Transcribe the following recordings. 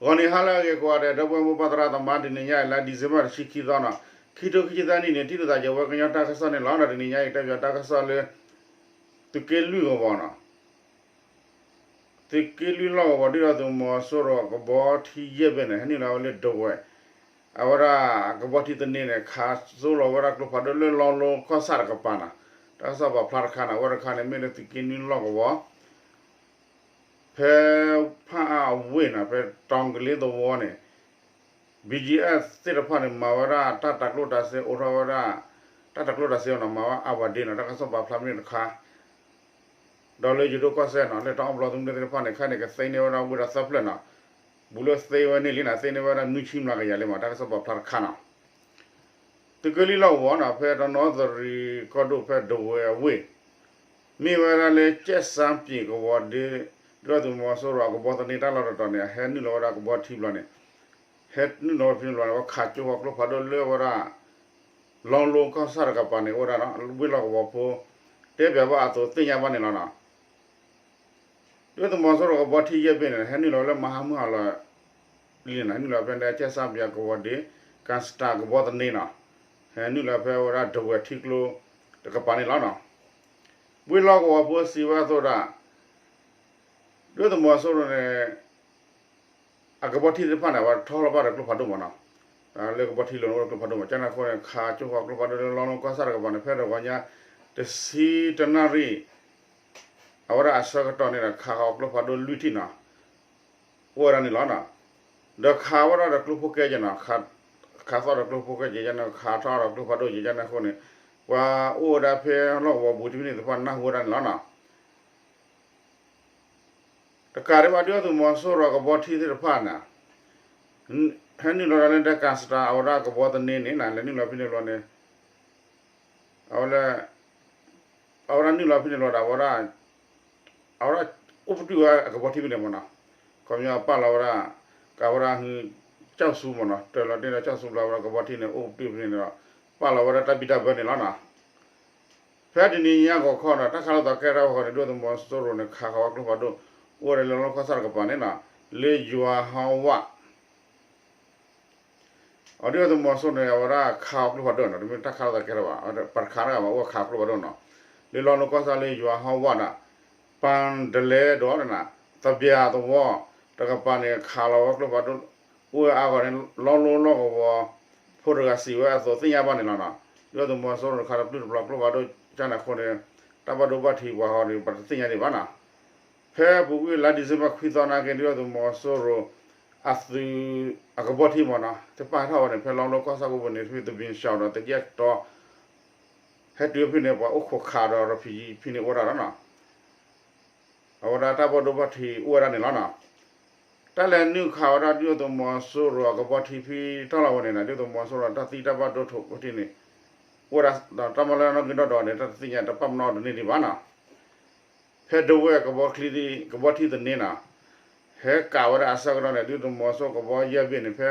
ဂီၤနံၤဟါလၢအဂ့ၤကိးဂၤဒဲး ဒီပုၢ်ဝဲၢ်မိၢ်ပၢ်သရၣ်သမါ တနံၤညါအံၤလၢ December တဆံခံသီနီၤ, ခံထိခံဆံသၢနံၣ်န့ၣ် ခံကထိခံဆံသၢနံၣ်န့ၣ် ထံၣ်လိာ်သးယဝဲကညီတၢ်ကစီၣ်န့ၣ်လီၤ. တနံၤညါအံၤ တဲပၠးတၢ်ကစီၣ်လၢ သုးက့လွံၢ်ကဝီၤနီၤ, သုးက့လွံၢ်လီၢ်ကဝီၤ ဒုၣ်ဒါသုးမီၤစိရိၤကဘီထံယဲၢ်ဘ့ၣ်န့ၣ် ဟဲနုာ်လီၤဝဲလၢဒဝဲၢ်, အဝဲဒၣ်ကဘီထံသန့န့ၣ် ခးစိလီၤဝဲဒၣ်ကျိဖးဒိၣ်လၢလီလိကီၢ်ဆၣ်တကပၤနီၤ, တၢ်ကစီၣ်ပာ်ဖျါတခါနီၤ, အဝဲတခါန့ၣ် မ့ၢ်လၢသုးက့နွံလီၢ်ကဝီၤ ဖဲဖၣ်အၣ်ဝ့ၢ်နီၤ, ဖဲတီၤကလ့သဝီန့ၣ် ဘံၣ်ကၠံၣ်အဲၣ်သ့ၣ်တဖၣ်န့ၣ် မၤဝဲဒၣ်တၢ်တၤကျိၣ်တၤစ့ အိးထီၣ်ဝဲဒၣ် တၢ်တၤကျိၣ်တၤစ့နီၤ, မၤဝဲအါဝၤဒ့နီၤ, တၢ်ကစီၣ်ပာ်ဖျါမ့ၢ်တခါ ဒီးလၢယိၤဒိၣ်ကီၢ်စဲၣ်နီၤ, လၢတၢ်အီၣ်ဘျီသမုၢ်ဒိၣ်သ့ၣ်တဖၣ်န့ၣ် ခဲအံၤန့ၣ် ကသ့န့ၢ်ဝဲဒၣ်ဝ့ၢ်ဒီးသၢဖျၢၣ်နီၤ, ဘူးလၢသ့ဝဲန့ၣ်လံနီၤ, သ့န့ၢ်ဝဲဒၣ်နွံဆံမျးကယၤလံမး, တၢ်ကစီၣ်ပာ်ဖျါတခါနီၤ. သုးက့လွံၢ်လီၢ်ကဝီၤနီၤ, ဖဲတနီသရံၣ်ကီၢ်ဒိၣ် ဖဲဒဝဲၢ်အဝ့ၢ်, မ့ၢ်ဝဲဒၣ်လၢကၠဲၣ်စၣ်ပံၤကဝီၤဒ့ ဒုၣ်ဒါသုးမီၤစိရိၤအကဘီသန့တၢ်လီၢ်တတီၤန့ၣ် အဟဲနုာ်လီၤဝဲဒၣ်ကဘီထံဘျီန့ၣ်, ဟဲနုာ်လီၤဝဲဖဲန့ၣ်ဘျီန့ၣ် ဝဲခးကၠိဃီကျိဖးဒိၣ်လၢဝဲဒၣ် လီလိကီၢ်ဆၣ်တကပၤန့ၣ် အိၣ်ဝဲဒၣ်နီၤ, ဝ့ၢ်လီၢ်ကဝီၤဖိ တဲပၠးဘၣ်အသိးသ့ၣ်ညါဘၣ်န့ၣ်လီၤနီၤ. ဒုၣ်ဒါသုးမီၤစိရိၤကဘီထံယဲၢ်ဘ့ၣ်န့ၣ် ဟဲနုာ်လီၤလၢမဟါမုၢ်ဟါလီၤလံနီၤ, ဟဲနုာ်လီၤဖဲန့ၣ် ကၠဲၣ်စၣ်ပံၤကဝီၤဒ့ ကၣ်စတၢၣ်ကဘီသန့နီၤ, ဟဲနုာ်လီၤဖဲဝဲဒၣ်ဒဝဲၢ်ထံကျိတကပၤန့ၣ်လီၤနီၤ. ဝ့ၢ်လီၢ်ကဝီၤဖိစံးဝဲအသိးဒၣ် ဒုၣ်ဒါသုးမီၤစိရိၤန့ၣ် အကဘီထံသ့ၣ်တဖၣ်န့ၣ် အဝဲထီၣ်လီၤဘၣ်ဒီးကျိဖးဒိၣ်မးနီၤ, လၢကဘီထံလီၤန့ၣ် အိၣ်ဒီးကျိဖးဒိၣ်မး, ကန့ၣ်အဃိန့ၣ် ခးကၠိဃီကျိဖးဒိၣ်လၢလီလိကီၢ်ဆၣ်တကပၤန့ၣ် ဖဲတဂီၤညါ တဆံတနၣ်ရံၣ် အဝဲဒၣ်အဆၢကတီၢ်န့ၣ်ဒီး ခးဃီကျိဖးဒိၣ်လွံၢ်ထံၣ်နီၤ, အိၣ်ဝဲဒၣ်န့ၣ်လီၤနီၤ. ဒီးခးဝဲဒၣ်ဒီးကျိဖိကဲကဲနီၤ, ခးသီၣ်ဒီးကျိဖိကဲကဲ ကန့ၣ်ခးထီၣ်ဒီးကျိဖးဒိၣ်ကဲ ကန့ၣ်အဃိန့ၣ် ပှၤအိၣ်ဝဲဒၣ်ဖဲလီၢ်ကဝီၤပူၤတမံၤန့ၣ်သ့ၣ်တဖၣ်နၢ်ဟူဝဲဒၣ်န့ၣ်လီၤနီၤ. တကးဒံးဘၣ် ဒုၣ်ဒါသုးမီၤစိရိၤအကဘီထံသ့ၣ်တဖၣ်န့ၣ် ဟဲနုာ်လီၤဒၣ်လၢဒဲကၣ်စတၢၣ် အဝဲဒၣ်ကဘီသန့န့ၣ်နီၤ, လဲၤနုာ်လီၤဖဲန့ၣ်ဘျီန့ၣ် အဝဲလၢ အဝဲဒၣ်နုာ်လီၤဖဲန့ၣ်ဘျီဒီး အဝဲဒၣ် အဝဲဒၣ်အိၣ်ပတုာ်ဝဲအကဘီထံဖဲန့ၣ်မးနီၤ, ခီပညီပာ်လီၤဝဲဒၣ် ကးဝဲဒၣ် ကၠီၣ်ဆူမးနီၤ, တၢၢ်လီၤတ့ၢ်ဒီးကၠီၣ်ဆူဘျီဝဲဒၣ်ကဘီထံန့ၣ် အိၣ်ပတုာ်ဖဲန့ၣ်ဒီး ပာ်လီၤဝဲဒၣ်တၢ်ဘံၣ်တၢ်ဘၢန့ၣ်လီၤနီၤ. ဖဲတနံၤညါဂီၤခီဒီး တၢ်ခးလိာ်သးကဲထီၣ်အဂီၢ်န့ၣ် ဒုၣ်ဒါသုးမီၤစိရိၤန့ၣ် ခးဃီၤဝဲကျိဖးဒိၣ် အိၣ်ဝဲဒၣ်လၢလီလိကီၢ်ဆၣ်တကပၤန့ၣ်နီၤ, လၢယွၤဟီဝၣ် အဒုၣ်ဒါသုးမီၤစိရိၤန့ၣ် အဝဲဒၣ်ခးဃီၤကျိဖးဒိၣ်နီၤ, တမ့ၢ်တၢ်ခးလိာ်သးကဲထီၣ်ဘၣ်, ပှၤတခးတဂၤဘၣ် အိၣ်ဝဲခးကျိဖးဒိၣ်နီၤ, လၢလီလိကီၢ်ဆၣ်လၢယွၤဟီဝၣ်နီၤ, ပၣ်တလဲဒီး သဘျၣ်သဝီတကပၤန့ၣ် ခးလီၤဝဲကျိဖးဒိၣ် အိၣ်ဝဲအါဂီၢ်န့ၣ် လီလိလီၢ်ကဝီၤဖိတဂၤစံးဝဲအသိးသ့ၣ်ညါဘၣ်န့ၣ်လီၤနီၤ. ဒုၣ်ဒါသုးမီၤစိရိၤတခါတပျုၢ်တပျီၤကျိဖးဒိၣ် ကန့ၣ်အဃိန့ၣ် တၢ်ဘၣ်ဒိဘၣ်ထံးပှၤဟီန့ၣ် ပတသ့ၣ်ညါဒံးဘၣ်နီၤ. ဖဲပူၤကွံာ်လါ December ခွံသီနာ်က့ ဒုၣ်ဒါသုးမီၤစိရိၤ အသုးအကဘီထံမးနီၤ တပာ်ထီၣ်ဝဲန့ၣ် ဖဲလီလိကီၢ်ဆၣ်ကိးပူၤန့ၣ် ဖဲသဘံၣ်စၠီၤဒီးသကဲတီ ဟဲတုၤဖဲန့ၣ် ပှၤအိၣ်ခိးခးဒီး refugee ဖဲန့ၣ်အိၣ်ဝဲဒၣ်လီၤနီၤ. အဝဲဒၣ်တၢ်ဘၣ်ဒိဘၣ်ထံးအိၣ်ဝဲဒၣ်န့ၣ်လီၤနီၤ. တၢ်လဲၤနုာ်ခးဝဲဒၣ်ဒုၣ်ဒါသုးမီၤစိရိၤအကဘီထံဖဲတၢ်လီၢ်ဝဲန့ၣ်နီၤ ဒုၣ်ဒါသုးမီၤစိရိၤတၢ်သံတၢ်ဘၣ်ဒိထိးဝဲထံန့ၣ် အိၣ်ဝဲဒၣ်ဒီးတၢ်မၤလၢနီၣ်ဂံၢ်နီၣ်ဒွးန့ၣ် တၢ်တသ့ၣ်ညါတၢ်ပာ်ပနီၣ်တန့ၢ်ဒံးဘၣ်နီၤ. ဖဲဒဝဲၢ်ကဘီထံ ကဘီထံသန့နီၤ ဟဲကးဝဲဒၣ်အဆၢကတီၢ်န့ၣ် ဒုၣ်ဒါသုးမီၤစိရိၤကဘီယဲၢ်ဘ့ၣ်န့ၣ် ဖဲ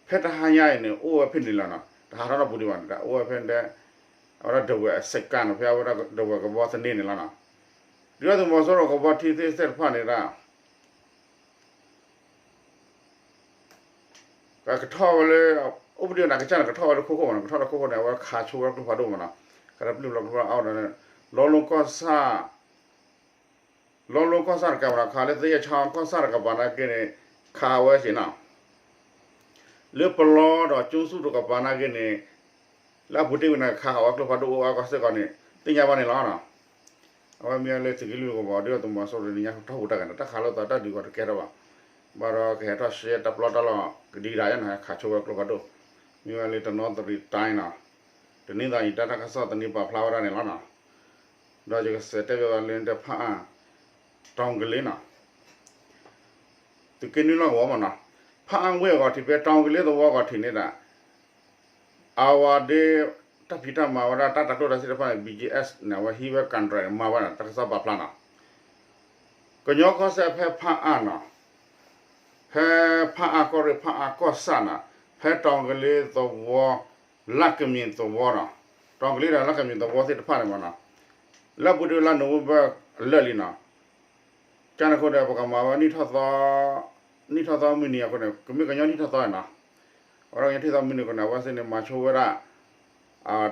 ဖဲတဟါညါအံၤန့ၣ် အိၣ်ဝဲဖဲန့ၣ်လီၤနီၤ တဟးထီၣ်နီတပူၤဒံးဘၣ်န့ၣ် အိၣ်ဝဲဖဲန့ၣ် အဝဲဒၣ်ဒဝဲၢ်အစဲးကၣ်နီၤ ဖဲအဝဲဒၣ်ဒဝဲၢ်ကဘီသန့န့ၣ်လီၤနီၤ. ဒုၣ်ဒါသုးမီၤစိရိၤကဘီထံသ့ၣ်တဖၣ်န့ၣ်ဒၣ် ကထီၣ်ဝဲလၢ အိၣ်ပဒံးန့ၣ် ကစၢ်န့ၣ် ကထီၣ်ဝဲလၢခိခိၣ်မးနီၤ ကထီၣ်လၢခိခိၣ်န့ၣ် အဝဲခးဆိဝဲကျိဖးဒိၣ်မးနီၤ ခးတပျုၢ်လီၤကျိဖးဒိၣ်အါဒီး လီလိကီၢ်ဆၣ် လီလိကီၢ်ဆၣ်တကပၤနီၤ ခးလၢသယဲၢ်ဆီကီၢ်ဆၣ်တကပၤနာ်က့န့ၣ် ခးဝဲစ့ၢ်နီၤ လၢပလီဒီးကၠိဆူၣ်တကပၤနာ်က့န့ၣ် လၢအပူၤတ့ၢ်ဝဲန့ၣ် ခးဃီၤဝဲကျိဖးဒိၣ်အိၣ်အါဂီၢ်စ့ၢ်ကီးန့ၣ် သ့ၣ်ညါဘၣ်န့ၣ်လီၤ. အဝဲမ့ၢ်ဝဲလၢသုးက့လွံၢ်ကဝီၤ ဒုၣ်ဒါသုးမီၤစိရိၤတနံၤညါထီၣ်ဟူးတၢ်ဂဲၤန့ၣ် တၢ်ခးလိာ်သးတၢ်ဒုးဂီၤတကဲထီၣ်ဘၣ်. ဘၣ်ဒီးကဟဲထီၣ်ရှဲတၢ်ပျီတၢ်လီၢ်ကဒံကဒါယါန့ၣ် ခးဆိဝဲကျိဖးဒိၣ် မ့ၢ်ဝဲလၢတနီသရံၣ်တၢ်နီၤ တနံၤသးယံၤတၢ်တၢ်ကစီၣ်သန့ပာ်ဖျါဝဲဒၣ်န့ၣ်လီၤနီၤ. ဒီးယကစးတဲဘၣ်ဝဲလၢတဖၣ်အါ တီၤကလ့နီၤ သုးက့နွံလီၢ်ကဝီၤမးနီၤ ဖၣ်အၣ်ဝ့ၢ်အဂီၤထံးဖဲတီၤကလ့သဝီအဂီၤထံးန့ၣ်ဒၣ် အဝၤဒ့ တၢ်ဖံးတၢ်မၤဝဲဒၣ်တၢ်တၤကျိၣ်တၤစ့တဖၣ်န့ၣ် ဘံၣ်ကၠံၣ်အဲၣ်န့ၣ် အဝဲဟံးဝဲ contract မၤဝဲန့ၣ် တၢ်ကစီၣ်ပာ်ဖျါနီၤ ကညီကီၢ်စဲၣ်ဖဲဖၣ်အၣ်နီၤ ဖဲဖၣ်အၣ်ကီၢ်ရ့ၣ် ဖၣ်အၣ်ကီၢ်ဆၣ်နီၤ ဖဲတီၤကလ့သဝီ လၢကမံၤသဝီနီၤ တီၤကလ့ဒီးလၢကမံၤသဝီသ့ၣ်တဖၣ်န့ၣ်မးနီၤ လၢပူၤဒုလၢ November လၢာ်လံနီၤ ကန့ၣ်အဃိဒီး ပကမၤဝဲနံၣ်ထီၣ်သီ နံၣ်ထီၣ်သီမုၢ်နံၤအဃိန့ၣ် ကမ့ၢ်ကညီနံၣ်ထီၣ်သီနီၤ, အဝဲဒၣ်ကညီနံၣ်ထီၣ်သီမုၢ်နံၤအဃိန့ၣ် အဝဲသ့ၣ်န့ၣ် မၤဆိဝဲဒၣ်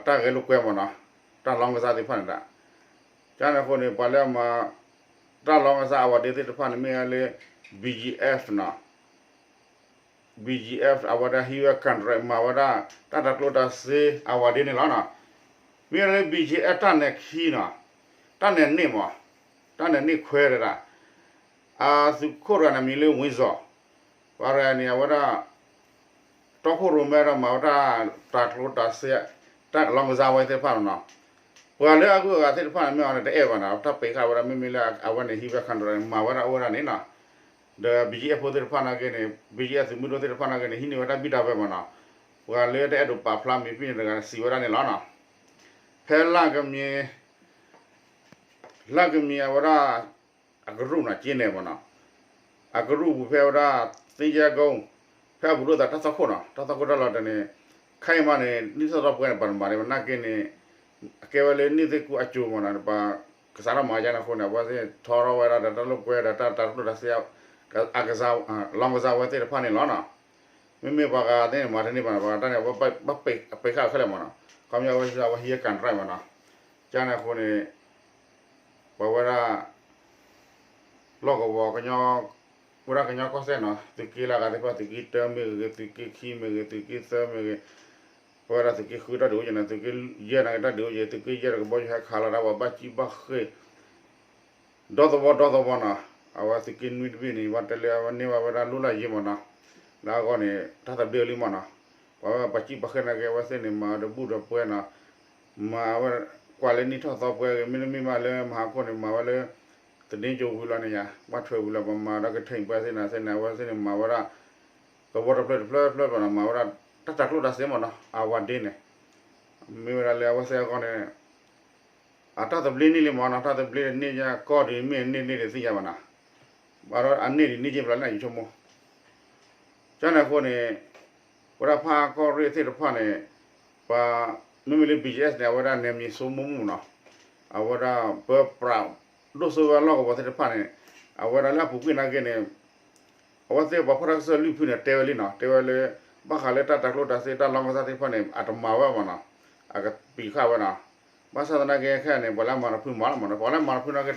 တၢ်ဂဲၤလိာ်ကွဲမ့ၢ်နီၤ, တၢ်လီကစၢ်သ့ၣ်တဖၣ်န့ၣ်ဒၣ်, ကန့ၣ်အဃိန့ၣ် ပှၤလၢအမၤ တၢ်လီကစၢ်အဝၤဒ့သ့ၣ်တဖၣ်န့ၣ် မ့ၢ်ဝဲလၢ ဘီၣ်ကၠံအ့ၣ်ဖ်နီၤ ဘီၣ်ကၠံအ့ၣ်ဖ် အဝဲဒၣ်ဟံးဝဲ contract မၤဝဲဒၣ် တၢ်တၤကျိၣ်တၤစ့အဝၤဒ့န့ၣ်လီၤနီၤ, မ့ၢ်ဝဲလၢ ဘီၣ်ကၠံအ့ၣ်ဖ် တၢ်နဲၣ်ခံနီၤ, တၢ်နဲၣ်န့ၢ်မး, တၢ်နဲၣ်န့ၢ်ခွဲးဒၣ် အသုးခိၣ်တဂၤန့ၣ်မံၤလၢ ဝံစီၤ, ပှၤတဂၤန့ၣ် အဝဲဒၣ် တီခိၣ်ရိၣ်မဲဒီးမၤဝဲဒၣ် တၤကျိၣ်တၤစ့ တၢ်လီကစၢ်ဝဲသ့ၣ်တဖၣ်န့ၣ်နီၤ, ပှၤလၢအဂုၤအဂၤသ့ၣ်တဖၣ်န့ၣ် မ့ၢ်အီၤန့ၣ် တအဲၣ်ဘၣ်နီၤ, တၢ်ပ့းဃာ်ဝဲဒၣ် မ့မ့ၢ်လၢအဝဲန့ၣ် ဟံးဝဲ contract မၤဝဲဒၣ်အိၣ်ဝဲဒၣ်န့ၣ်နီၤ, ဒီး ဘီၣ်ကၠံအ့ၣ်ဖ် ဖိသ့ၣ်တဖၣ်နာ်က့န့ၣ် ဘီၣ်ကၠံအ့ၣ်ဖ် သုးမုၢ်ဒိၣ်သ့ၣ်တဖၣ်နာ်က့န့ၣ် ဟံးန့ၢ်ဝဲတၢ်ဘံၣ်တၢ်ဘၢမ့ၢ်နီၤ, ပှၤလၢတအဲၣ်ဒိးပာ်ဖျါမံၤပ့ၣ်န့ၣ်တဂၤစံးဝဲဒၣ်န့ၣ်လီၤနီၤ, ဖဲလၢကမံၤ လၢကမံၤအဝဲဒၣ် အကရူၢ်နီၤ က့န့ၣ်မ့ၢ်နီၤ, အကရူၢ်ပူၤဖဲဝဲဒၣ် သ့ၣ်ယဲၢ်ကိၣ်, ဖဲအဘူးလိာ်သးတၢ်သွၣ်ခိၣ်နီၤ, တၢ်သွၣ်ခိၣ်တၢ်လီၢ်တန့ၣ်, ခဲအံၤမးန့ၣ် နံၣ်ထီၣ်သီပှဲၤန့ၣ် ပှၤတမၤန့ၣ် နာ်က့န့ၣ်, အကဲဝဲလၢနံၣ်သ့ၣ်ကူအစိၤမ့ၢ်နီၤ, ပှၤကစးထီၣ်မၤကန့ၣ်အဃိန့ၣ် အဝဲသ့ၣ်ထီထီၣ်ဝဲဒၣ်ဒီးတၢ်လိာ်ကွဲဒီးတၢ်တၤကျိၣ်တၤစ့ အကစၢ် လီကစၢ်ဝဲသ့ၣ်တဖၣ်န့ၣ်လီၤနီၤ, မ့မ့ၢ်ပှၤဂၤသ့ၣ်န့ၣ် မၤတန့ၢ်ဘၣ်နီၤ, ပှၤဂၤတၢ်န့ၣ် အဝဲပ့းဃာ်ခဲလၢာ်မ့ၢ်နီၤ, ခီပညီအဝဲသ့ၣ်အဝဲဟံးကၤတရဲၣ်မ့ၢ်နီၤ, ကန့ၣ်အဃိန့ၣ် ပှၤဝဲဒၣ် လီၢ်ကဝီၤ ဝဲဒၣ်ကညီကီၢ်စဲၣ်နီၤ, သုးက့လၢအဂၤသ့ၣ်တဖၣ် သုးက့တၢမ့ၢ်ဂ့ၤ, သုးက့ခံမ့ၢ်ဂ့ၤ, သုးက့သၢမ့ၢ်ဂ့ၤ, ပဝဲဒၣ်သုးက့ဃုတၢ်ဒုးအိၣ်က့ၤနီၤ, သုးက့ယဲၢ်နာ်က့တၢ်ဒုးအိၣ်က့ၤ, သုးက့ယဲၢ်ဒီးကဘီယူၤဟဲခးလီၤဒၣ် ပှၤဘၣ်ကံၣ်ဘၣ်ဃ့ၢ် ဒီသဝီဒီသဝီနီၤ, အဝဲသုးက့နွံတဘ့ၣ်န့ၣ် ဘၣ်တဲလၢအဝဲန့ၢ်ဘၣ်ဝဲဒၣ်လိၣ်လၢယံၤမ့ၢ်နီၤ, လၢအဂီၢ်န့ၣ် တၢ်သဘျ့လံမ့ၢ်နီၤ, ပှၤဝဲပှၤကံၣ်ပှၤဃ့ၢ်နာ်က့ အဝဲသ့ၣ်န့ၣ် မၤဒီးဘူၣ်ဒီးပှဲၤနီၤ, မၤဝဲ ကွၢ်လၢနံၣ်ထီၣ်သီပှဲၤဂ့ၤ, မ့တမ့ၢ်ဘၣ်လၢမဟါခိၣ်န့ၣ် မၤဝဲလၢ သဒ့ကၠိဝံၤလီၤန့ၣ်ယါ, ဘၣ်ထွဲဝံၤလီၤ ပမၤဒီးကထံၣ်ပှဲၤသ့ၣ်နၤသ့ၣ်နၤ အဝဲသ့ၣ်န့ၣ် မၤဝဲဒၣ် သဝီတဖျၢၣ်တဖျၢၣ်တဖျၢၣ်နီၤ, မၤဝဲဒၣ် တၢ်တၤကျိၣ်တၤစ့မ့ၢ်နီၤ, အဝၤဒ့န့ၣ် မ့ၢ်ဝဲဒၣ်လၢအဝဲသ့ၣ်အဂီၢ်န့ၣ် အတၢ်သဘျ့န့ၢ်လံမ့ၢ်နီၤ, တၢ်သဘျ့န့ၢ်ယါကီၢ်ဒ်မ့ၢ်န့ၢ်န့ၢ်ဒ်သ့ၣ်ညါဘၣ်နီၤ, ဘၣ်ဒီးအန့ၢ်ဒ်န့ၢ်က့ၤဖျါလၢနယဆိကမိၣ်, ကန့ၣ်အဃိန့ၣ် ဝဲဒၣ်ဖးကီၢ်ရ့ၣ်သ့ၣ်တဖၣ်န့ၣ် ပှၤ မ့မ့ၢ်လၢ ဘီၣ်ကၠံအ့ၣ်ဖ် န့ၣ် အဝဲဒၣ်နဲၣ်မံၤစိမိၢ်မူနီၤ, အဝဲဒၣ်ပၢပြးဒိၣ်စိဝဲလီၢ်ကဝီၤသ့ၣ်တဖၣ်န့ၣ်, အဝဲဒၣ်လၢအပူၤကွံာ်နာ်က့န့ၣ် အဝဲသ့ၣ်ပှၤဖီၣ်တၢ်ကစီၣ်လွံၢ်ဖုန့ၣ် တဲဝဲလံနီၤ, တဲဝဲလၢ ဘၣ်ဃးလၢတၢ်တၤကျိၣ်တၤစ့တၢ်လီကစၢ်သ့ၣ်တဖၣ်န့ၣ် အတမၤဝဲမ့ၢ်နီၤ, အကပံာ်ဃာ်ဝဲနီၤ, ဘၣ်ဆၣ်သနာ်က့ခဲအံၤန့ၣ် ပှၤလၢအမၤတဖုမၤလီၤမ့ၢ်နီၤ, ပှၤလၢအမၤတဖုနာ်က့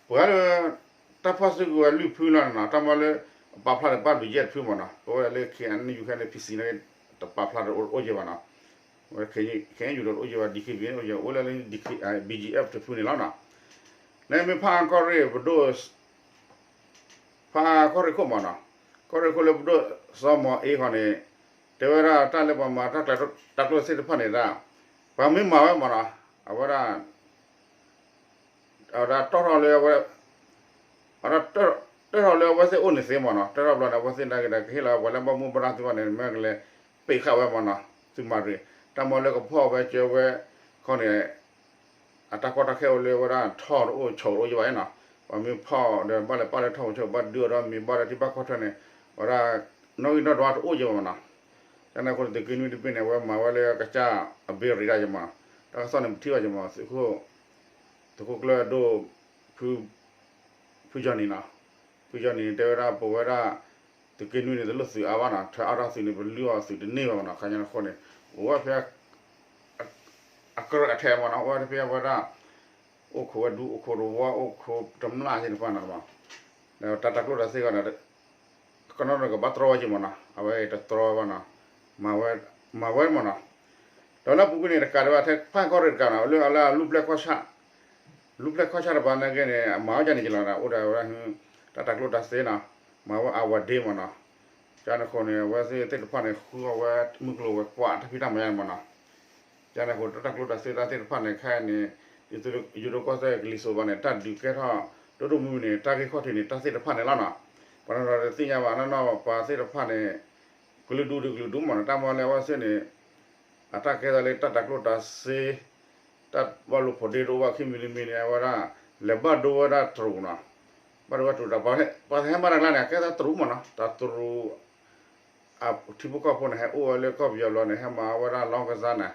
ပှၤလၢ တၢ်ဖီၣ်စုကဝဲၤလွံၢ်ဖုလီၤနီၤ, တၢ်မၤလၢ အပာ်ဖျါဒီးဘၣ်ဘျုးယဲၢ်တဖုမ့ၢ်နီၤ, ပဝဲဒၣ်လၢ ခ့ၣ်အဲၣ်ယူၣ် ခဲန့ၣ် ဖံၣ်စံၣ်န့ၣ် တပာ်ဖျါဒီးအိၣ်ယဲၢ်ဘၣ်နီၤ, ခ့ၣ်အဲၣ်ယူၣ်ဒီးအိၣ်ယဲၢ်ဘၣ်, ဒံၣ်ခ့ၣ်ဘံၣ်န့ၣ်အိၣ်ယဲၢ်, အိၣ်လၢလၢ ဘီၣ်ကၠံအ့ၣ်ဖ် တဖုန့ၣ်လီၤနီၤ, န့ၣ်မ့ၢ်ဖးကီၢ်ရ့ၣ်ပဒိၣ် ဖးကီၢ်ရ့ၣ်ခိၣ်မ့ၢ်နီၤ, ကီၢ်ရ့ၣ်ခိၣ်လၢပဒိၣ်စီၤမီၤအ့ခီန့ၣ် တဲဝဲဒၣ်တၢ်လၢပှၤမၤတၢ်ကျဲၤတၢ်ကျိၣ်စ့တဖၣ်န့ၣ်ဒၣ် ပှၤမ့ၢ်မၤဝဲမ့ၢ်နီၤ, အဝဲဒၣ် အဝဲဒၣ်တီၣ်ထီၣ်လၢအဝဲ အဝဲဒၣ် တၢၢ်ထီၣ်လၢအဝဲသ့ၣ်အိၣ်န့ၣ်သ့မ့ၢ်နီၤ, တၢၢ်ထီၣ်ဘျီန့ၣ် အဝဲသ့ၣ်နာ်က့ဒီး ကဟ့ၣ်လီၤပှၤလၢဘၣ်မူဘၣ်ဒါသ့ၣ်တဖၣ်န့ၣ် မ့ၢ်ကလဲၤပ့းဃာ်ဝဲမ့ၢ်နီၤ, သုးမၤရံၤ တၢ်မၤလၢကဖီၣ်ဝဲကၢဝဲခီန့ၣ် အတၢ်ကီတၢ်ခဲအိၣ်လၢဝဲဒၣ်ထီၣ်တအိၣ်ဆိးတအိၣ်ယဲၢ်ဘၣ်နီၤ, ပှၤမ့ၢ်ဖီၣ်ဒီးဘၣ်လဲၤပာ်လၢထီၣ်အိၣ်ဆိး ဘၣ်ဒုးအီၤဒီးမ့ၤဘၣ်ဒီးထံဘၣ်ခီၣ်ထၢၣ်န့ၣ် ဝဲဒၣ် နီၣ်ဂံၢ်နီၣ်ဒွးတအိၣ်ယဲၢ်ဘၣ်မ့ၢ်နီၤ, ကန့ၣ်အဃိန့ၣ် သုးက့နွံတဘ့ၣ်န့ၣ် အဝဲမၤဝဲလၢကစၢ်အဘ့ၣ်ရံးဒၣ်ယဲၢ်မ့ၢ်နီၤ, တၢ်ကစီၣ်န့ၣ် ပထံၣ်ဘၣ်ယဲၢ်မ့ၢ်နီၤ, သုးခိၣ် သုးခိၣ်ကျၢၢ်ဒိၣ် ဖု ဖုယီၢ်နံၤနီၤ, ဖုယီၢ်နံၤန့ၣ် တဲဝဲဒၣ် ပဝဲဒၣ် သုးက့နွံန့ၣ် တလိၣ်သုးအါဘၣ်နီၤ, ထွဲအါထီၣ်သုးန့ၣ် ပလုၢ်အီၣ်သုးတန့ၢ်ဘၣ်မ့ၢ်နီၤ, ခါညါန့ၣ်အဃိန့ၣ် အိၣ်ဝဲဖဲ အကြၢးအထဲမ့ၢ်နီၤ, အိၣ်ဝဲဖဲဝဲဒၣ် အိၣ်ခိးဝဲဒူ အိၣ်ခိးတဝီ အိၣ်ခိးတမျၢ်သ့ၣ်တဖၣ်နီၤ, ဒီးတၢ်တၤကျိၣ်တၤစ့ဂီၢ်န့ၣ် ကနီၣ်န့ၣ်ကဘၣ်တြီဝဲက့ၤမ့ၢ်နီၤ, အဝဲတတြီဘၣ်နီၤ, မၤဝဲ မၤဝဲမ့ၢ်နီၤ, ဒီးလၢအပူၤကွံာ်န့ၣ် တကးဒံးဘၣ်ထဲ ဖးကီၢ်ရ့ၣ်တကးနီၤ, လၢအလၢအလူၢ်ပျဲၢ်ခီၣ်ဆၣ် လူၤဖျဲၣ်ခီၣ်ဆၣ်တပၤနာ်က့န့ၣ် အမၤဝဲဒ်န့ၣ်က့ၤလီၤဒီး အိၣ်ဒီးဝဲဒၣ် တၢ်တၤကျိၣ်တၤစ့နီၤ, မၤဝဲအဝၤဒ့မ့ၢ်နီၤ, ကန့ၣ်အဃိန့ၣ် အဝဲသ့ၣ်တဖၣ်န့ၣ် ဃုအီၣ်ဝဲမုၢ်ကျိၤဝဲၤကွာ်တၢ်ဖံးတၢ်မၤညါန့ၣ်မ့ၢ်နီၤ, ကန့ၣ်အဃိ တၢ်တၤကျိၣ်တၤစ့တၢ်သ့ၣ်တဖၣ်န့ၣ် ခဲအံၤန့ၣ် ဒ်သိးယိၤဒိၣ်ကီၢ်စဲၣ်ကလံၤစိးဘၣ်န့ၣ် တၢ်ဒုးကဲထီၣ် ဒိၣ်ဒိၣ်မုၢ်မုၢ်န့ၣ် တၢ်ဂ့ၢ်ခီၣ်ထံးန့ၣ် တၢ်သ့ၣ်တဖၣ်န့ၣ်လီၤနီၤ, ပှၤနီၢ်နီၢ်တသ့ၣ်ညါဘၣ်နီၤ, ပှၤသ့ၣ်တဖၣ်န့ၣ် ကလုာ်ဒူၣ်ဒုးကလုာ်ဒူၣ်မ့ၢ်နီၤ, တၢ်မၤလၢအဝဲသ့ၣ်န့ၣ် အတၢ်ကဲသးလၢတၢ်တၤကျိၣ်တၤစ့ တၢ်ဘၣ်လိာ်ဖိးဒ့တအိၣ်ဘၣ်ခံမံၤတမံၤန့ၣ် အဝဲဒၣ် လဲၤဘၣ်ဒိဝဲဒၣ်တရူးနီၤ, ဘၣ်ဒိဝဲတရူးဒီး ပှၤဟဲမၤတၢ်ကျါန့ၣ် အကဲသးတရူးမ့ၢ်နီၤ, တၢ်တရူး အထံဖိကီၢ်ဖိန့ၣ် ဟဲအိၣ်ဝဲလၢကီၢ်ပယီၤဘျီန့ၣ် ဟဲမၤဝဲဒၣ်လီၢ်ကစၢ်န့ၣ်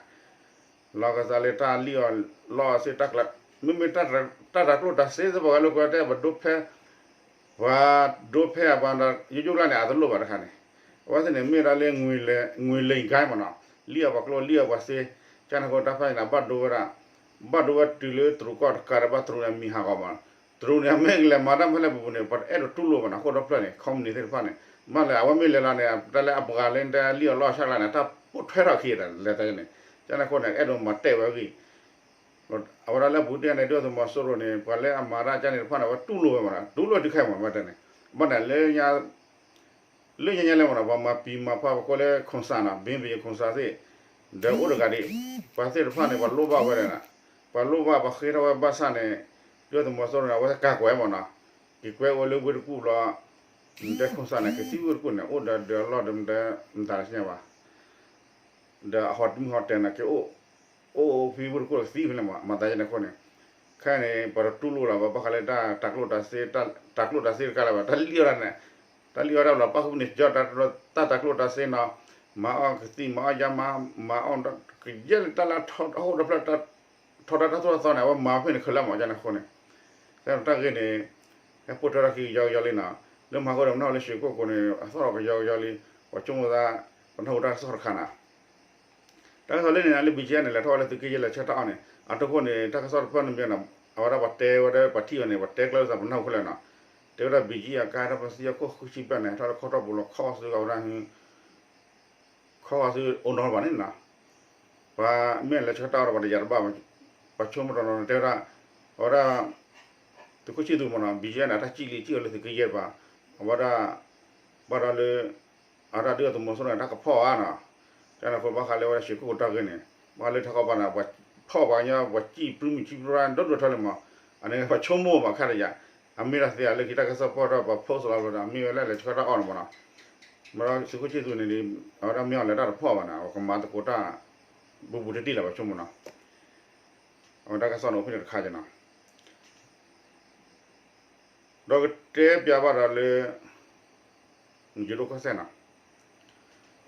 လီၢ်ကစၢ်လၢတၢ်လံၣ်အီၤလီၢ်အစ့ၣ်တၢ်ကျါ, မ့မ့ၢ်တၢ်တၤကျိၣ်တၤစ့စ့ၢ်ကီးဝဲလၢကွဲတဲ ပဒိဖဲ ပှၤဒိဖဲအပှၤ ယိယိကျါန့ၣ် အတလိၣ်ဘၣ်တခါန့ၣ်, အဝဲသ့ၣ်န့ၣ် မ့ၢ်ဒၣ်လၢ ငွေလိမ်ဂိုဏ်းမ့ၢ်နီၤ, လံၣ်အီၣ်ပှၤကျိ လံၣ်အီၣ်ပှၤစ့, ကန့ၣ်အဃိတၢ်ဖၣ်န့ၣ် ဘၣ်ဒိဝဲဒၣ်, ဘၣ်ဒိဝဲတုၤလၢတရူးကီၢ်တကးဒီး ဘၣ်တရူးန့ၣ်အမံၤဟးဂီၤမး, တရူးန့ၣ် အမ့ၢ်ကလဲၤမၤတၢ်ဖဲလဲၣ်ပူၤပူၤန့ၣ် ပှၤတအဲၣ်ဒိးတူၢ်လိာ်ဘၣ်နီၤ, အဃိဒီဖျၢၣ်န့ၣ် ခီပနံၣ်သ့ၣ်တဖၣ်န့ၣ် ဘၣ်လဲၣ် အဝဲမ့ၢ်လဲၤလီၤန့ၣ် တၢ်လၢအပှၤလၢတၢ်လံၣ်အီၣ်လီၢ်ဆၣ်ကျါန့ၣ် တၢ်ပိာ်ထွဲထီၣ်ခံဒီး လဲၤတၢ်န့ၣ်, ကန့ၣ်အဃိန့ၣ် အဲၣ်ဒိးမၤတဲာ်ဝဲအဂ့ၢ် အဝဲဒၣ်လၢအပူၤတ့ၢ်န့ၣ် ဒုၣ်ဒါသုးမီၤစိရိၤန့ၣ် ပှၤလၢအမၤတၢ်ကန့ၣ်တဖၣ်န့ၣ် အဝဲတူၢ်လိာ်ဝဲမးနီၤ, တူၢ်လိာ်တုၤခဲအံၤမး မ့ၢ်တဲန့ၣ်, ဘၣ်န့ၣ် လၢညါညါလဲၣ်မးနီၤ ပှၤမၤပံၤမၤဖး ပကိးလၢ ခိၣ်စၣ်နီၤ ဘ့ဘ့ၣ်ခိၣ်စၣ်သ့ၣ်, ဒီးအိၣ်တဂၤဒံး, ပှၤသ့ၣ်တဖၣ်န့ၣ် ပှၤလိၣ်ဘၣ်ဝဲဒၣ်, ပှၤလိၣ်ဘၣ် ပှၤဃ့ထီၣ်ဝဲဘၣ်ဆၣ်န့ၣ်, ဒုၣ်ဒါသုးမီၤစိရိၤန့ၣ် အဝဲကးကွဲးမးနီၤ, က့ၤကွဲးအိၣ်လၢဝ့ၢ်တကူၣ်ဘျီ, တဲခိၣ်စၣ်န့ၣ် ကသံၣ်ဝ့ၢ်တကူၣ်န့ၣ် အိၣ်ဒီးဒၢးအလီၢ်ဒီး မတၤတသ့ၣ်ညါဘၣ် ဒီးအဟီၣ်တမုၢ်ဟီၣ်တဲာ်န့ၣ် က့ၤအိၣ်, အိၣ်ဖဲဝ့ၢ်တကူၣ်ကသံၣ်ဖဲလဲၣ်မး မၤသးယဲန့ၣ်အဃိန့ၣ်, ခဲအံၤန့ၣ် ပှၤတတူၢ်လိာ်လၢၤဘၣ် ဘၣ်ဃးလၢတၢ်တၤကျိၣ်တၤစ့, တၤကျိၣ်တၤစ့တကးလၢၤဘၣ် တၢ်လံၣ်အီၣ်ဒၣ်န့ၣ်, တၢ်လံၣ်အီၣ်ဒၣ်လီၤ ပၣ်ဃုာ်န့ၣ် ကၠီတၢ်တၢ်ကျိၣ်တၤစ့နီၤ, မၤအီၣ်ကသံၣ် မၤအီၣ်ယါမး, မၤအီၣ်ကယဲၢ်လၢတၢ်လၢအဟီၣ်တဖျၢၣ် ထီၣ်တၢ်ထီၣ်သီသီန့ၣ် အဝဲမၤဖဲန့ၣ်ခဲလၢာ်မး ကန့ၣ်အဃိန့ၣ်, ကဲတၢ်ဂ့ၢ်န့ၣ်, ဟဲပိာ်ထွဲထီၣ်ခံကယီကယီလံနီၤ, လၢမၤဃိဒီးပနၢ်ဟူလၢရွှေကုက္ကိုန့ၣ် အသီၣ်ထီၣ်ကယီကယီလံ, ပှၤဆိကမိၣ်သး, ပနၢ်ဟူတၢ်ကစီၣ်တခါနီၤ, တၢ်ကစီၣ်လၢန့ၣ် လၢ ဘီၣ်ကၠံ န့ၣ် လဲၤထီၣ်ဝဲလၢသုးက့ယဲၢ်လဲၤဆၢတၢ်အီၣ်န့ၣ် အတိခိၣ်န့ၣ် တၢ်ကစီၣ်တဖျၢၣ်န့ၣ်မ့ၢ်နီၤ, အဝဲဒၣ်ပှၤတဲဝဲဒၣ်ပှၤထံၣ်ဝဲန့ၣ် ပှၤတဲကျၢၤစၢ်ပနၢ်ဟူခဲလၢာ်နီၤ, တဲဝဲဒၣ် ဘီၣ်ကၠံ အကါတၢ်ပသံအခိၣ်ဃုဆံဘျဲၣ်န့ၣ် ထီၣ်လၢခီထီၣ်ပူၤလီၤ ခီဆူအဝဲဒၣ် ခီဆူအိၣ်နီတဘၣ်န့ၣ်နီၤ, ပှၤမ့ၢ်လဲၤဆၢတၢ်အီၣ်ဒီးပှၤတယာ်တဘၣ်, ပှၤဆိကမိၣ်တနီၤတဲဝဲဒၣ်, အဝဲဒၣ် သုးခိၣ်ဆံၣ်သူးမ့ၢ်နီၤ ဘီၣ်ကၠံ န့ၣ် တၢ်စံၣ်လံစံၣ်အီၤလၢသုးက့ယဲၢ်တပၤ, အဝဲဒၣ်, ဘၣ်ဒီးလၢ, အဝဲဒၣ်ဒုၣ်ဒါသုးမီၤစိရိၤန့ၣ် တၢ်ကဖီၣ်ဧါနီၤ, ကန့ၣ်အဃိဘၣ်ဃးလၢအဝဲဒၣ်ရွှေကုက္ကိုတၢ်ဂ့ၢ်န့ၣ်, ဘၣ်ဃးလၢထီၣ်ကီၢ်ပၤန့ၣ် ပှၤဖီၣ်ပှၤကညီ ပှၤစံၣ်ပြံမုၢ်စံၣ်ပြါဒိၣ်ဒိၣ်ထီလံမး, အန့ၣ်ပှၤဆိကမိၣ်ဘၣ်ခါတယၤ, အမ့ၢ်ဒၣ်သ့လၢခံတၢ်ကစီၣ်ဖီၣ်ထီၣ်ပှၤ post လီၤဒီး အမ့ၢ်ဝဲလၢလဲၤဆၢတၢ်အီၣ်န့ၣ်မ့ၢ်နီၤ, မ့ၢ်ဒီးသုးခိၣ်ဆံၣ်သူးန့ၣ်ဒီး အဝဲဒၣ်မ့ၢ်အီၤလဲၤတၢ်တဖီၣ်ဘၣ်န့ၣ် အဝဲကမၤသကိးတၢ်, ဘူးဘူးတံၢ်တံၢ်လီၤပှၤဆိကမိၣ်နီၤ, အဝဲတၢ်ကစီၣ်န့ၣ်အိၣ်ဖဲန့ၣ်တခါက့ၤနီၤ ဒီးကတဲပျးဘၣ်ဒီးလၢ, ယိၤဒိၣ်ကီၢ်စဲၣ်နီၤ,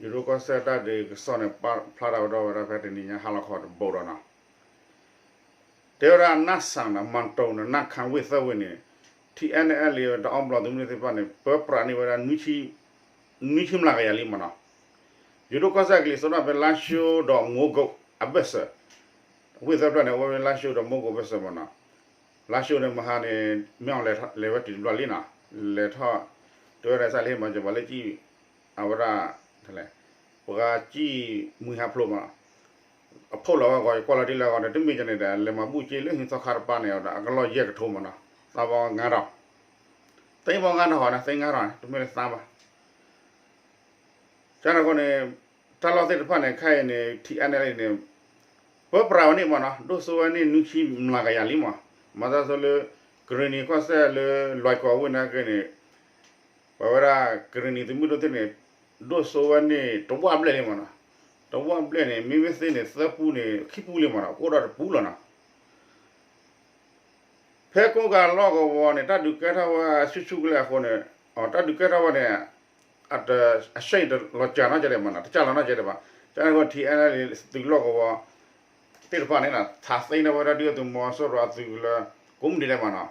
ယိၤဒိၣ်ကီၢ်စဲၣ်တၢ်ဒုးကစီၣ်န့ၣ် ပာ်ဖျါထီၣ်ဝဲဒၣ်ဝဲဒၣ်ဖဲတနံၤညါဟါလီၤခီတဘိဒီးနီၤ, တဲဝဲဒၣ် နၢ်စၣ်နီၤ မၢ်တိၤနီၤ နၢ်ခါဝ့ၢ်သၢဝ့ၢ်န့ၣ်, ထံအဲၣ်အဲလ်အ့ တၢ်အီၣ်ဘျီသုးမုၢ်သ့ၣ်တဖၣ်န့ၣ် ပၢပြးန့ၢ်ဝဲဒၣ် နွံဆံမျးကယၤလံမ့ၢ်နီၤ, ယိၤဒိၣ်ကီၢ်စဲၣ်ကလံၤစိးဒၣ်ဖဲလါၡိဒီးမိၢ်ကိးအဘၢၣ်စၢၤ, ဝ့ၢ်သၢဖျၢၣ်န့ၣ် အိၣ်ဝဲလါၡိဒီးမိၢ်ကိးဘၢၣ်စၢၤမ့ၢ်နီၤ, လါၡိန့ၣ်မဟါန့ၣ် မ့ၢ်အီၤလဲၤဝဲတုၤတဘျီလံနီၤ, လဲၤထီၣ်, တဲဝဲဒၣ်စၢ်လၢဟ့ၣ်မၤစၢၤပှၤလၢကံၣ်, အဝဲဒၣ်, ပှၤကံၣ်မှံဟးဖျိးမ့ၢ်နီၤ, အဖီၣ်လီၤဝဲအဂီၢ် ယကွၢ်လီၤတံၢ်လၢအဂီၢ်န့ၣ် တမ့ၢ်ကန့ၣ်ဒီး လဲၤမၤဘူၣ်က့လၢဟံးသီခါတပၤန့ၣ်ဒီး အကလီၢ်ယဲၢ်ကထိမ့ၢ်နီၤ, သးဘီငါးထောင်, သိန်းပေါင်းငါးထောင်န့ၣ် သိန်းငါးထောင်န့ၣ် တမ့ၢ်လၢသးဘၣ် ကန့ၣ်အဃိန့ၣ်, တၢ်လီၢ်သ့ၣ်တဖၣ်န့ၣ် ခဲအံၤန့ၣ် ထံအဲၣ်အဲလ်အ့န့ၣ်, ပၢပြးဝဲန့ၣ်မ့ၢ်နီၤ ဒိၣ်စိဝဲန့ၣ်နွံဆံမျးကယၤလံမ့ၢ်, မၤသးဒ်သိးလၢ, ကရ့ၣ်နံၤကီၢ်စဲၣ်လၢလွဲၢ်ကီၢ်ဝ့ၢ်န့ၣ်က့န့ၣ်, ပဝဲဒၣ်ကရ့ၣ်နံၤသုးမုၢ်ဒိၣ်သ့ၣ်န့ၣ်, ဒိၣ်စိဝဲန့ၣ်တဝၢ်ဘျဲၣ်လံမ့ၢ်နီၤ, တဝၢ်ဘျဲၣ်န့ၣ် မ့မ့ၢ်သ့န့ၣ် သၢပူန့ၣ် ခံပူလံမ့ၢ်နီၤ ကအိၣ်ဒီးတပူလီၤနီၤ ဖဲကိးဂၤလီၢ်ကဝီၤန့ၣ် တၢ်ဒုးကဲထီၣ်ဝဲဆူၣ်ဆူၣ်ကလဲာ်အဃိန့ၣ်, တၢ်ဒုးကဲထီၣ်ဝဲန့ၣ်, အဆၢအံၤတလီၤစှၤနီတစဲးဒံးဘၣ်နီၤ တစှၤလီၤနီတစဲးဒံးဘၣ်, ကန့ၣ်အဃိ ထံအဲၣ်အဲလ်အ့ သုးလီၢ်ကဝီၤသ့ၣ်တဖၣ်န့ၣ် ထးသ့န့ၢ်ဝဲဒၣ်ဒုၣ်ဒါသုးမီၤစိရိၤအသုးကလၢၤ ကိးမုၢ်နံၤဒဲးမ့ၢ်နီၤ,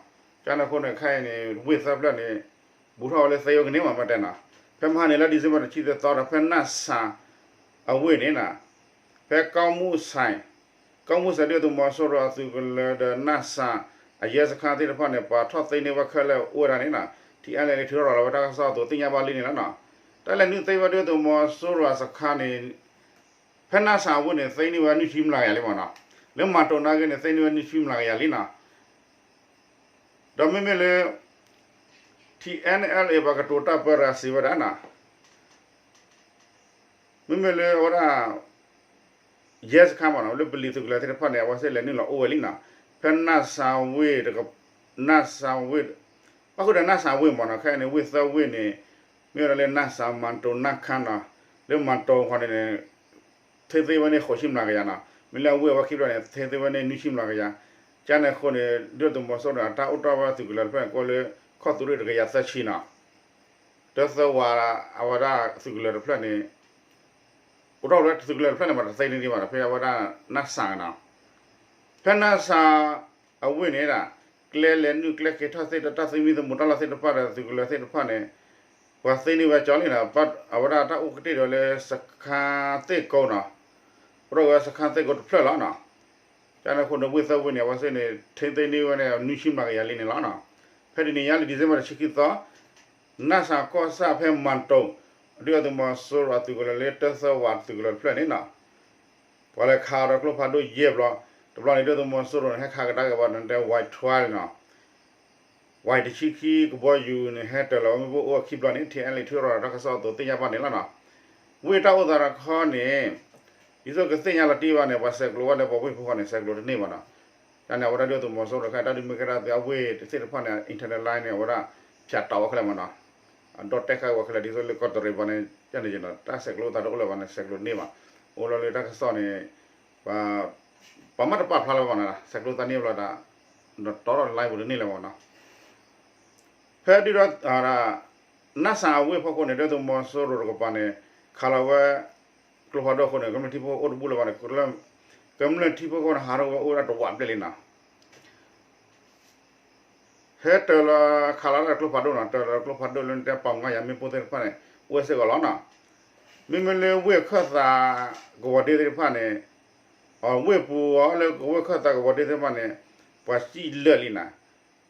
ကန့ၣ်အဃိန့ၣ် ခဲအံၤန့ၣ် ဝ့ၢ်သၢဖျၢၣ်န့ၣ် ဘူးထီၣ်ဝဲလၢသ့ဝဲကန့ၢ်မး မ့ၢ်တဲနီၤ, ဖဲမဟါန့ၣ်လၢ December တဆံသၢသီဒီး ဖဲနၢ်စၣ်အဝ့ၢ်န့ၣ်နီၤ, ဖဲကီမူၣ်စဲၣ် ကီမူၣ်စဲၣ်ဒုၣ်ဒါသုးမီၤစိရိၤအသုးကလၢၤဒီး နၢ်စၣ်အရဲစခန်းသ့ၣ်တဖၣ်န့ၣ် ပှၤထီၣ်သ့န့ၢ်ဝဲခဲလၢာ်အိၣ်ဝဲဒၣ်န့ၣ်နီၤ, ထံအဲၣ်အဲလ်အ့ ထုးထီၣ်လီၤဝဲတၢ်ကစီၣ်အသိးသ့ၣ်ညါဘၣ်လံန့ၣ်လီၤနီၤ, တၢ်လဲၤနုာ်သ့ဝဲဒုၣ်ဒါသုးမီၤစိရိၤအစခန်းန့ၣ် ဖဲနၢ်စၣ်အဝ့ၢ်န့ၣ် သ့န့ၢ်ဝဲနွံဆံမျးကယၤလံမ့ၢ်နီၤ, လၢမၤတိၤနာ်က့န့ၣ် သ့န့ၢ်ဝဲနွံဆံမျးကယၤလံနီၤ, ဒီးမ့မ့ၢ်လၢ ထံအဲၣ်အဲလ်အ့ ပှၤကတိၤတၢ်ပၢတဂၤစံးဝဲဒၣ်နီၤ မ့မ့ၢ်လၢအဝဲဒၣ် ရဲစခန်းမ့ၢ်နီၤ လၢပလံၤသုးကလၢၤသ့ၣ်တဖၣ်န့ၣ် အဝဲသ့ၣ်လဲၤနုာ်လီၤအိၣ်ဝဲလံနီၤ, ဖဲနၢ်စၣ်ဝ့ၢ်, နၢ်စၣ်ဝ့ၢ်, ဘၣ်ဃုာ်ဒီးနၢ်စၣ်ဝ့ၢ်မ့ၢ်နီၤ ခဲအံၤန့ၣ် ဝ့ၢ်သၢဝ့ၢ်န့ၣ် မ့ၢ်ဝဲဒၣ်လၢနၢ်စၣ် မၢ်တိၤ နၢ်ခါနီၤ, လၢမၢ်တိၤခီန့ၣ်န့ၣ် သ့သ့ဝဲန့ၣ်ဃိးဆံမျးကယၤနီၤ, မ့ၢ်လၢအဝ့ၢ်အဝဲခံဖျၢၣ်န့ၣ် သ့သ့ဝဲန့ၣ်နွံဆံမျးကယၤ, ကန့ၣ်အဃိန့ၣ် ဒုၣ်ဒါသုးမီၤစိရိၤန့ၣ် အတၢ်အိၣ်တီၢ်ဝဲသုးကလၢၤတဖျၢၣ်န့ၣ် ကအိၣ်လၢ ခီၣ်သုးရ့ၣ်တကယၤသၢဆံနီၤ တသၢဝး အဝဲဒၣ်သုးကလၢၤတဖျၢၣ်န့ၣ် အိၣ်ထီၣ်လၢသုးကလၢၤတဖျၢၣ်န့ၣ် မ့ၢ်တသ့န့ၢ်ဒံးဘၣ်ဒီး ဖဲအဝဲဒၣ်နၢ်စၣ်နီၤ, ဖဲနၢ်စၣ်အဝ့ၢ်န့ၣ်ဒၣ် ကျဲလဲၤနုာ်ကျဲက့ၤထီၣ်သ့ၣ်တဖၣ် တၢ်သမံသမိးတၢ်လီၢ်သ့ၣ်တဖၣ်ဒီး သုးကလၢၤသ့ၣ်တဖၣ်န့ၣ် ပှၤသ့န့ၢ်ဝဲကၠီလံနီၤ, အဝဲဒၣ်တၢ်အိၣ်ကတ့ၢ်ဒီးလၢစခါသ့ၣ်ကိးနီၤ, အိၣ်ထီၣ်က့ၤဝဲစခါသ့ၣ်ကိးတဖျၢၣ်လီၤနီၤ. ကန့ၣ်အဃိန့ၣ် ဝ့ၢ်သၢဝ့ၢ်န့ၣ် အဝဲသ့ၣ်န့ၣ် ထိန်းသိမ်းန့ၢ်ဝဲန့ၣ် နွံဆံမျးကယၤလံန့ၣ်လီၤနီၤ. ဖဲတနံၤညါလၢ December တဆံခံသီ နၢ်စၣ်ကီၢ်ဆၣ်ဖဲမၤတိၤ ဒုၣ်ဒါသုးမီၤစိရိၤအသုးကလၢၤလၢတၢသၢဝးသုးကလၢၤတဖျၢၣ်န့ၣ်နီၤ ပှၤလဲၤခးဒီးကျိဖးဒိၣ်ယဲၢ်ဘျီ, တဘျီန့ၣ် ဒုၣ်ဒါသုးမီၤစိရိၤန့ၣ် ဟဲခးကဒါက့ၤဘၣ်န့ၣ် ဝဲးထွဲနီၤ, ဝဲးတဆံခံကဘီယူၤန့ၣ် ဟဲတၢၤလီၤဝဲမ့ၣ်ပိၢ်အိၣ်ခံဘျီန့ၣ် ထံအဲလ့ၣ်ထုးထီၣ်ဒီးတၢ်ကစီၣ်အသိးသ့ၣ်ညါဘၣ်န့ၣ်လီၤနီၤ. ဝ့ၢ်တၢ်အိၣ်သးတခီန့ၣ် ဒ်သိးကသ့ၣ်ညါလီၤတံၢ်ဘၣ်န့ၣ် ပှၤဆဲးကျိးဝဲလၢပှၤဝ့ၢ်ဖိဃီန့ၣ် ဆဲးကျိးတန့ၢ်ဘၣ်နီၤ. တၢ်န့ၣ် အဝဲဒၣ်ဒုၣ်ဒါသုးမီၤစိရိၤတခါ တၢ်ဒုးမ့ၢ်ကဲထီၣ်သ့အဝ့ၢ်သ့ၣ်တဖၣ်န့ၣ် internet line န့ၣ် အဝဲဒၣ် ဖြတ်တောက် ဝဲခဲလၢာ်မနီၤ, အဒိးတဲာ်ဃာ်ဝဲခဲလၢာ် ဒ်သိးလၢကီးတရံးပှၤန့ၣ် ကန့ၣ်နီၤ တၢ်ဆဲးကျိးသးတအိၣ်လၢၤဘၣ်န့ၣ် ဆဲးကျိးတန့ၢ်ဘၣ်. အိၣ်လီၤလၢတၢ်ကစီၣ်န့ၣ် ပှၤ ပှၤမ့ၢ်တပာ်ဖျါလၢၤဘၣ်နီၤ ဆဲးကျိးသးန့ၢ်ဘျီဒီး တီထီၣ် line ပူၤတန့ၢ်လၢၤဘၣ်နီၤ. ဖဲဒုၣ်ဒါ နၢ်စၣ်အဝ့ၢ်ဖီခိၣ်န့ၣ် ဒုၣ်ဒါသုးမီၤစိရိၤတကပၤန့ၣ် ခးလီၤဝဲ ကျိဖးဒိၣ်အဃိန့ၣ် ကမျၢၢ်ထံဖိအိၣ်တဘူၣ်လၢၤဘၣ်န့ၣ် ကမျၢၢ်ထံဖိအဃိန့ၣ် ဟးထီၣ်ဝဲအိၣ်ဒၣ်တဝးဘျဲၣ်လံနီၤ. ဟဲတၢၤလီၤခးလီၤတၢ်ကျိဖးဒိၣ်နီၤ, တၢၤလီၤကျိဖးဒိၣ်လၢတဲ ပှၤမၤယၤမ့ၣ်ပိၢ်သ့ၣ်တဖၣ်န့ၣ် အိၣ်ဝဲစ့ၢ်ကီးလီၤနီၤ. မ့မ့ၢ်လၢဝ့ၢ်ခၢၣ်သးကဝီၤဒ့သ့ၣ်တဖၣ်န့ၣ် အဝ့ၢ်ပူၤအီၤလၢဝ့ၢ်ခၢၣ်သးကဝီၤဒ့သ့ၣ်တဖၣ်န့ၣ် ပှၤစံၣ်လၢာ်လံနီၤ.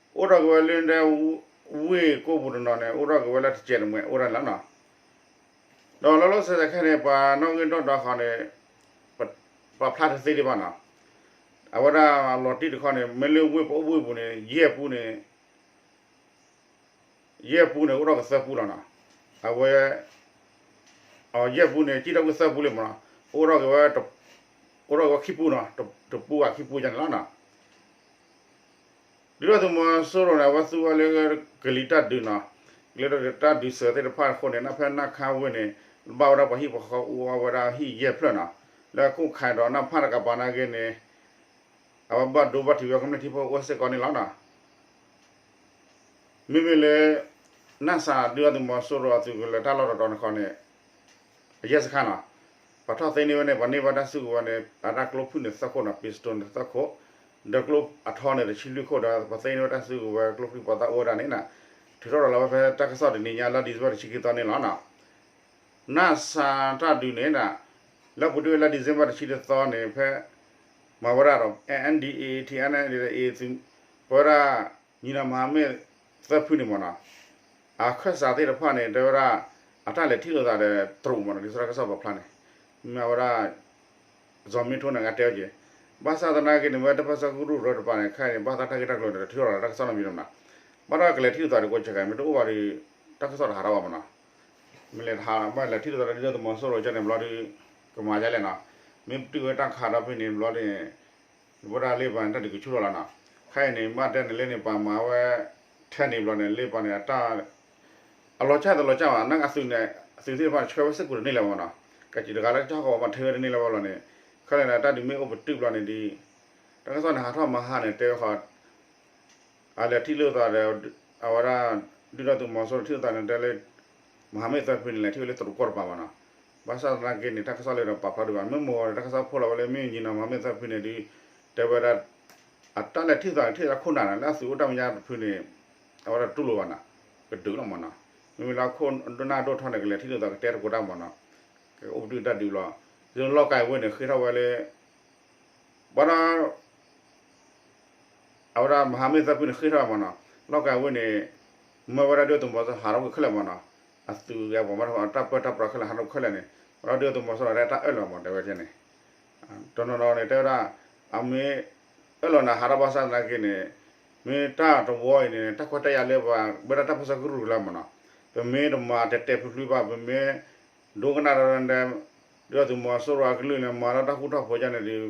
အိၣ်ထီၣ်က့ၤဝဲလၢတဲ ဝ့ၢ်ကိးပူၤတနီၤန့ၣ် အိၣ်ထီၣ်က့ၤဝဲလၢတစဲးတမှဲးအိၣ်ဒၣ်န့ၣ်လီၤနီၤ. ဒီးလီၤလီၤဆဲးဆဲးခဲအံၤန့ၣ် ပှၤနီၣ်ဂံၢ်ဒီၣ်ဒီးဃီန့ၣ် ပာ်ဖျါတသ့ဒံးဘၣ်နီၤ. အဝဲဒၣ်လီၤတံၢ်တခီန့ၣ် မ့ၢ်လၢဝ့ၢ်ပအိၣ်ဘှံးပူၤန့ၣ် ယဲၢ်ပူန့ၣ် ယဲၢ်ပူန့ၣ် အိၣ်ထီၣ်ကသၢပူလီၤနီၤ. အဝဲ ယဲၢ်ပူန့ၣ် စံၣ်ထီၣ်ကွံာ်သၢပူလံမနီၤ. အိၣ်ထီၣ်က့ၤဝဲ အိၣ်ထီၣ်က့ၤဝဲခံပူနီၤ, တပူဘၣ်ခံပူယါန့ၣ်လီၤနီၤ. ဒုၣ်ဒါသုးမီၤစိရိၤန့ၣ် အဝဲသူဝဲလၢကလံၤတၢ်ဒုးနီၤ, ကလံၤတၢ်ဒုးစၢၤသ့ၣ်တဖၣ်အဃိန့ၣ် နဖဲနၢ်ခါဝ့ၢ်န့ၣ် ဘၣ်ဝဲဒၣ်ပှၤဟံၣ်ပှၤဃီအိၣ်ဝဲဒၣ်ဟံၣ်ယဲၢ်ဖျၢၣ်နီၤ, လၢခိၣ်ခးဒီးနၢ်ဖၣ်တကပၤနာ်က့န့ၣ် အဝဲဘၣ်ဒိဘၣ်ထံးဝဲကမျၢၢ်ထံဖိအိၣ်စ့ၢ်ကီးန့ၣ်လီၤနီၤ. မ့မ့ၢ်လၢ နၢ်စၣ်ဒုၣ်ဒါသုးမီၤစိရိၤအသုးကလၢၤတၢ်လီၢ်တတီၤန့ၣ်ခီန့ၣ် အယဲၢ်စခါနီၤ, ပှၤထီၣ်သ့န့ၢ်ဝဲန့ၣ် ပှၤန့ၢ်ဘၣ်တၢ်စုကဝဲၤန့ၣ် အတၢ်ကျိဖုၣ်န့ၣ်သၢခိၣ်နီၤ, pistol န့ၣ်သၢခိၣ်, ဒီးကျိအထီန့ၣ်တဆံလွံၢ်ခိၣ်ဒီး ပှၤသ့န့ၢ်ဝဲတၢ်စုကဝဲၤကျိချံမျိာ်သၣ်အိၣ်ဝဲဒၣ်န့ၣ်နီၤ, ထုးထီၣ်ဒီးလီၤဝဲဖဲတၢ်ကစီၣ်တနံၤညါလါ December တဆံခံသီန့ၣ်လီၤနီၤ. နၢ်စၣ်တၢ်ဒုးန့ၣ်နီၤ, လၢပူၤတ့ၢ်ဝဲလၢ December တဆံတသီန့ၣ် ဖဲ မၤဝဲဒၣ်ဒီး NDAA TNLA ပဝဲဒၣ် ညီနောင်မဟာမိတ်သၢဖုန့ၣ်မ့ၢ်နီၤ, အခၢၣ်စးသ့ၣ်တဖၣ်န့ၣ် တဲဝဲဒၣ် အတၢ်လဲၤထံၣ်လိာ်သးဒီးတရူးမ့ၢ်နီၤ, ဒ်သိးတၢ်ကစီၣ်ပာ်ဖျါန့ၣ်, မ့ၢ်ဝဲဒၣ် စီၤမ့ထိန့ၣ် အကတဲဝဲက့ၤ, ဘၣ်ဆၣ်သနာ်က့န့ၣ် မ့ၢ်တၢ်ပၢဆှၢကရူၢ်ရၢတပၤန့ၣ် ခဲအံၤန့ၣ် ဘၣ်သးတၢ်ဂ့ၢ်တၢ်ကျိၤန့ၣ် တထုးထီၣ်လၢတၢ်ကစီၣ်နီတမံၤမ့ၢ်နီၤ, ဘၣ်ဒီးကလဲၤထံၣ်လိာ်သးဒီးကိးဆဲးကဲ မ့ၢ်တအိၣ်ဘၣ်ဒီး တၢ်ကစီၣ်တဟးထီၣ်ဘၣ်မ့ၢ်နီၤ. မ့ၢ်လဲၤတဟး ဘၣ်လဲၤထံၣ်လိာ်သးဒီးဒုၣ်ဒါသုးမီၤစိရိၤကန့ၣ်ဘျီဒီး ကမၤဒ်လဲၣ်နီၤ, မ့ၢ်ပတုာ်ဝဲတၢ်ခးဒီးဖဲန့ၣ်ဘျီန့ၣ် နဘၣ်ဒၣ်လၢပှၤန့ၣ် တၢ်ဒုးကဆူၣ်လီၤလီၤနီၤ. ခဲအံၤန့ၣ် ဘၣ်တဲန့ၣ်လၢန့ၣ် ပှၤမၤဝဲ ထဲန့ၣ်ဘျီန့ၣ် လၢပှၤန့ၣ် အတၢ် အလီၤဆၣ်တလီၤဆၣ်ဘၣ် နာ်က့အသုးန့ၣ် အသုးသ့ၣ်တဖၣ်န့ၣ် ဆှၢဝဲစ့ၢ်ကီးတန့ၢ်လၢၤဘၣ်နီၤ. ကစံးတဂၤလၢကစၢ်ဃီမၤထဲဝဲတန့ၢ်လၢၤဘၣ်လီၤန့ၣ် ခဲလၢာ်န့ၣ် တၢ်ဒုးမ့ၢ်အိၣ်ပတုာ်ဘျီန့ၣ်ဒီး တၢ်ကစီၣ်န့ၣ် ဟးထီၣ်မၤဟါန့ၣ် တဲဝဲဃီ အလဲၤထံၣ်လိာ်သးဒီး အဝဲဒၣ် ဒုၣ်ဒါသုးမီၤစိရိၤထံၣ်လိာ်သးန့ၣ် တဲလၢ မဟာမိတ်သၢဖုန့ၣ် လဲၤထံၣ်ဝဲလၢတရူးကီၢ်တပၤဘၣ်နီၤ. ဘၣ်ဆၣ်သနာ်က့န့ၣ် တၢ်ကစီၣ်လၢဒီးပာ်ဖျါဒံးဘၣ် မ့ၢ်မိၢ်န့ၣ် တၢ်ကစီၣ်ဖိလီၤဝဲလၢ မ့ၢ်ညီနောင်မဟာမိတ်သၢဖုန့ၣ်ဒီး တဲဝဲဒၣ် အတၢ်လဲၤထံၣ်သးန့ၣ် ထံၣ်သးခိၣ်နၢ်န့ၣ် လၢအသုးအိၣ်တၢ်မဲာ်ညါတဖုန့ၣ် အဝဲဒၣ်တူၢ်လိာ်ဘၣ်နီၤ ကဒုးလီၤမ့ၢ်နီၤ. မ့မ့ၢ်လၢအခိၣ်နၢ်ဒိၣ်ထီၣ်န့ၣ် ကလဲၤထံၣ်လိာ်သးကတဲတကိးတၢ်မ့ၢ်နီၤ. ကအိၣ်ပတုာ်တၢ်ဒုးလီၤ. လီၢ်ကၤဝ့ၢ်န့ၣ် ဃ့ထီၣ်ဝဲလၢ ဘၣ်ဒီး အဝဲဒၣ် မဟာမိတ်သၢဖုန့ၣ် ဃ့ထီၣ်မ့ၢ်နီၤ, လီၢ်ကၤဝ့ၢ်န့ၣ် မၢဝဲဒၣ်ဒုၣ်ဒါသုးမီၤစိရိၤဟးထီၣ်ကွံာ်ခဲလၢာ်မ့ၢ်နီၤ, အသုးဂဲၤပှၤမၤတၢ်ပၢတၢ်ပြးခဲလၢာ်ဟးထီၣ်ခဲလၢာ်န့ၣ်, ဘၣ်ဒီးဒုၣ်ဒါသုးမီၤစိရိၤတဲတၢ်အၢၣ်လီၤမ့ၢ်တဲဝဲန့ၣ်, တနီၤနီၤန့ၣ် တဲဝဲဒၣ် အမ့ၢ် အၢၣ်လီၤနၤဟးထီၣ်ဘၣ်ဆၣ်သနာ်က့န့ၣ်, မ့ၢ်တၢ်တဝီအံၤန့ၣ် တၢ်ခွဲးတၢ်ယာ်လၢပှၤ ဘၣ်ဒၣ်တၢ်ပၢဆှၢကရူၢ်ကလာ်မ့ၢ်နီၤ, ပမ့ၢ်တမၤတဲာ်တဲာ်ဖျုးဖျုးဘၣ် ပမ့ၢ် ဒိကနၣ်ဒီး ဒုၣ်ဒါသုးမီၤစိရိၤအကလုၢ်န့ၣ် မၤလၢတၢ်ဃူတၢ်ဖိးယါန့ၣ်ဒီး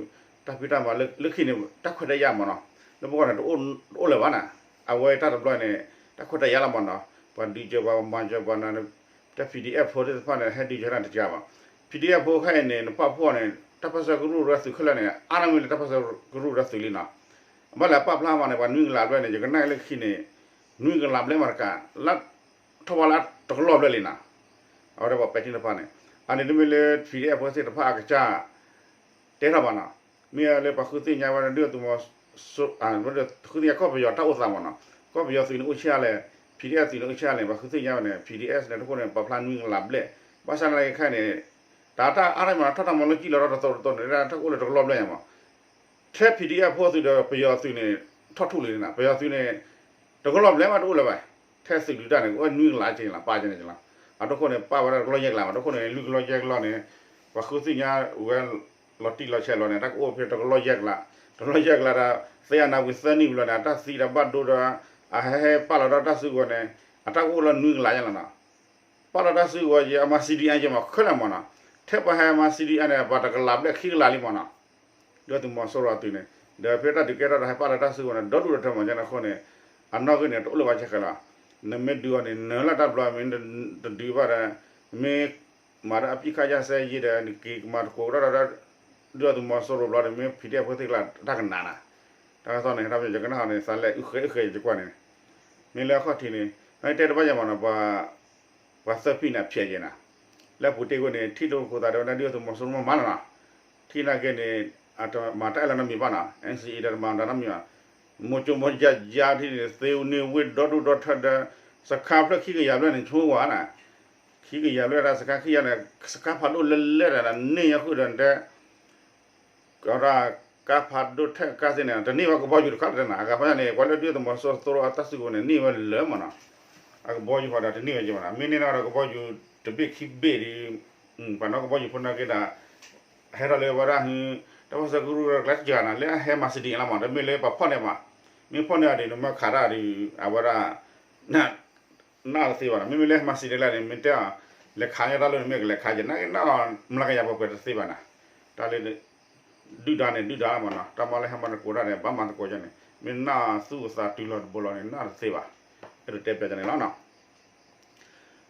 တၢ်ဖံးတၢ်မၤလၢခံန့ၣ် တၢ်ခွဲးတၢ်ယာ်မ့ၢ်နီၤ, လၢပဂီၢ်န့ၣ် တအိၣ်လၢၤဘၣ်နၤ, အဝဲတၢ်တဘျီန့ၣ် တၢ်ခွဲးတၢ်ယာ်လီၤမ့ၢ်နီၤ, ပှၤဒုးစၢၤပှၤမၤစၢၤပှၤနၤ, တၢ် PDF ဖိသ့ၣ်တဖၣ်န့ၣ် ဟဲဒုးစၢၤနၤတကးဘၣ်, PDF ဖိခဲအံၤန့ၣ် နပာ်ဖှိၣ်န့ၣ် တၢ်ပၢဆှၢကရူၢ်ရၢသုးခဲလၢာ်န့ၣ် အါန့ၢ်မ့ၢ်လၢတၢ်ပၢဆှၢကရူၢ်ရၢသုးလံနီၤ, ဘၣ်လဲၣ်ပာ်ဖျါမးန့ၣ် ပှၤနွံကလးဘျဲၣ်န့ၣ် ယကနၣ်လၢခံန့ၣ် နွံကလးဘျဲၣ်မးတကး လၢ ထီၣ်ဝဲလၢတကလီၢ်ဘျဲၣ်လံနီၤ, အဝဲဒၣ်ပှၤပဲာ်ထံတဖၣ်န့ၣ်, အန့ၣ်တမ့ၢ်လၢ PDF ဖိသ့ၣ်တဖၣ်အကစၢ် တဲထီၣ်ဘၣ်နီၤ, မ့ၢ်လၢပှၤဃုသ့ၣ်ညါဝဲဒၣ်ဒုၣ်ဒါသုးမီၤ ဃုသ့ၣ်ညါကီၢ်ပယီၤတၢ်အိၣ်သးမ့ၢ်နီၤ, ကီၢ်ပယီၤသုးန့ၣ်အိၣ်ဆံးအါလဲၣ်, P D F သုးန့ၣ်အိၣ်ဆံးအါလဲၣ်, ပှၤဃုသ့ၣ်ညါဝဲန့ၣ် P D F န့ၣ်တခိၣ်န့ၣ် ပာ်ဖျါနွံကလးဘျဲၣ်, ဘၣ်ဆၣ်သနာ်က့ခဲအံၤန့ၣ် တၢ်တၢ်အါတၢ်မ့ၢ်နီၤ ထီၣ်တၢ်မၤလိကံၣ်လီၤတၢ်တသိးတသိးန့ၣ် တၢ်ကအိၣ်လၢတကလီၢ်ဘျဲၣ်ညါမ့ၢ် ထဲ P D F ဖိသုးဒီးပယီၤသုးန့ၣ် ထီၣ်ထူၣ်လံန့ၣ် ပယီၤသုးန့ၣ် တကလီၢ်ဘျဲၣ်မးတအိၣ်လၢၤဘၣ်, ထဲသုးဒုးတၢ်န့ၣ် ကအိၣ်နွံကလးက့လီၤ ပာ်ကဲန့ၣ်ကလီၤ, အတခိၣ်န့ၣ် ပာ်ဝဲဒၣ်တကလီၢ်ယဲၢ်ကလးမး တခိၣ်န့ၣ် လွံၢ်ကလီၢ်ယဲၢ်ကလီၢ်န့ၣ် ပှၤဃုသ့ၣ်ညါဝဲ လီၤတံၢ်လီၤဆဲးလီၤန့ၣ် တၢ်ကအိၣ်ဖဲတကလီၢ်ယဲၢ်ကလး, တကလီၢ်ယဲၢ်ကလးဒီး သ့ၣ်အနၢ်ဝံၤသၢနံၣ်ဝံၤလီၤန့ၣ် အတၢ်သံဒီးဘၣ်ဒိဒီး အဟဲဟဲပာ်လီၤဒီးတၢ်စုကဝဲၤန့ၣ် အတၢ်ကအိၣ်လၢနွံကလးယဲၢ်လီၤနီၤ ပာ်လီၤတၢ်စုကဝဲၤယဲၢ် အမၤ C D M ယဲၢ်မး ခဲလၢာ်မးနီၤ, ထဲပှၤဟဲမၤ C D M န့ၣ် ပှၤတကလးဘျဲၣ်ခံကလးလံမးနီၤ, ဒုၣ်ဒါသုးမီၤစိရိၤအသုးန့ၣ် ဒီးဖဲတၢ်ဒုးကဲထီၣ်ဒီးဟဲပာ်လီၤတၢ်စုကဝဲၤန့ၣ် ဒီဒူၣ်ဒီထၢမး ကန့ၣ်အဃိန့ၣ် အနီၣ်ဂံၢ်န့ၣ် တအိၣ်လၢၤဘၣ်ကဲဃဲလီၤ, နမ့ၢ်ဒုးအီၤန့ၣ် နၢၤလၢတၢ်ဘျီ မ့ၢ်တဒုးဘၣ်ဒီး မ့ၢ်မၤဒီးအပစ်ခတ်ရပ်စဲရေးဒီး နက့ၤကမၤသကိးတၢ်ဒီး ဒုၣ်ဒါသုးမီၤစိရိၤဘျီဒီး မ့ၢ် P D F ဖိသ့ၣ်ကျါ တၢ်ကနးနၤ တၢ်ကစီၣ်န့ၣ် ဟဲထီၣ်ပယီၤကနၣ်ဟီန့ၣ် သးလဲၣ်အုၣ်ဃဲအုၣ်ဃဲယကွၢ်န့ၣ်, မ့ၢ်လၢအခီၣ်ထံးန့ၣ် တဲတဘၣ်ယဲၢ်မးနီၤ ပှၤသၢဖံန့ၣ် အဖျဲးယဲၢ်နၤ, လၢပူၤတ့ၢ်ဝဲန့ၣ် ထံၣ်ဒိခိၣ်သးဒဲဝဲဒၣ် ဒုၣ်ဒါသုးမီၤစိရိၤမးမးလီၤနီၤ, ထံၣ်နာ်က့န့ၣ် အတမၤတၢ်အဲၣ်လၢနီတမံၤဘၣ်နီၤ NCA ဒီးတမၤတၢ်နီတမံၤဘၣ်, မိၢ်ကၠိမိၢ်ယါယါထံၣ်န့ၣ် သ့ဝဲန့ၢ်ဝ့ၢ်ဒီဒူၣ်ဒီထၢဒီး စခါဖျၢၣ်ခံကယၤဘျဲၣ်န့ၣ် ဆိဝဲနၤ, ခံကယၤဘျဲၣ်ဒၣ်စခါခံကယၤန့ၣ် စခါဖးဒိၣ်လဲၣ်လဲၣ်ဒီး န့ၢ်ယဲၢ်ဃုာ်ဒီးတဲ ကီးဒၣ် ကါဖးဒိၣ်ထဲကါသ့ၣ်န့ၣ် တန့ၢ်ဝဲကဘီယူၤတခါလၢၤတနၤ အဂၤဖဲန့ၣ် ပှၤလၢဒုၣ်ဒါသုးမီၤစိရိၤအတၢ်စုကဝဲၤန့ၣ် န့ၢ်ဝဲလၢာ်မးနီၤ, အကဘီယူၤဃီဒီးတန့ၢ်ဝဲက့မးနီၤ မ့ၢ်န့ၢ်နီၤဒီးကဘီယူၤတဘ့ၣ်ခံဘ့ၣ်ဒီး ပှၤနီၢ်ကဘီယူၤဖိနာ်က့ဒၣ် ဟဲထီၣ်လၢဝဲဒၣ် တၢ်ပၢၢ်ဆၢကရူၢ်ကကျါစှၤနၤ လၢအဟဲမၤ C D M လီၤမး တမ့ၢ်လၢပှၤဖီၣ်န့ၢ်မး, မ့ၢ်ဖီၣ်န့ၢ်အီၤဒီး နမ့ၢ်ခးတၢ်ဒီး အဝဲဒၣ် နၢ်တသ့ဘၣ်နီၤ မ့မ့ၢ်လၢဟဲမၤ C D M လၢန့ၣ် မ့ၢ်တဲအီၤ လဲၤခးန့ၢ်တၢ်လၢန့ၣ် မ့ၢ်ကလဲၤခးယဲၢ် နာ်က့နၢ်အီၤ မျးကယၤပှဲၤပှဲၤတသ့ဘၣ်နီၤ, တၢ်လၢ ဒုၣ်ဒါန့ၣ် ဒုၣ်ဒါလီၤမးနီၤ တၢ်မၤလၢဟဲမၤသကိးတၢ်န့ၣ် ဘၣ်မၤသကိးကန့ၣ် မ့ၢ်နၢ်သူၣ်အသးတုၤလီၤတဘိလီၤန့ၣ် နၢ်တသ့ဘၣ်, အဲၣ်ဒိးတဲပျးကန့ၣ်လီၤနီၤ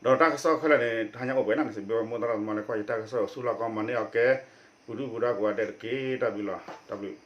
ဒီးတၢ်ကစီၣ်ခဲလၢာ်န့ၣ် တဟါညါအိၣ်ပှဲၤနီၤ စံးဘျုးမိၢ်သရၣ်သမါလၢကွၢ်ယတၢ်ကစီၣ် ဆူၣ်လီၤကီမၤန့ၢ်အီၤကဲ ပူၤဒုၣ်ပူၤဒါကိးဂၤဒဲးတက့ၢ် တၢ်ဘျုးလီၤ တၢ်ဘျုး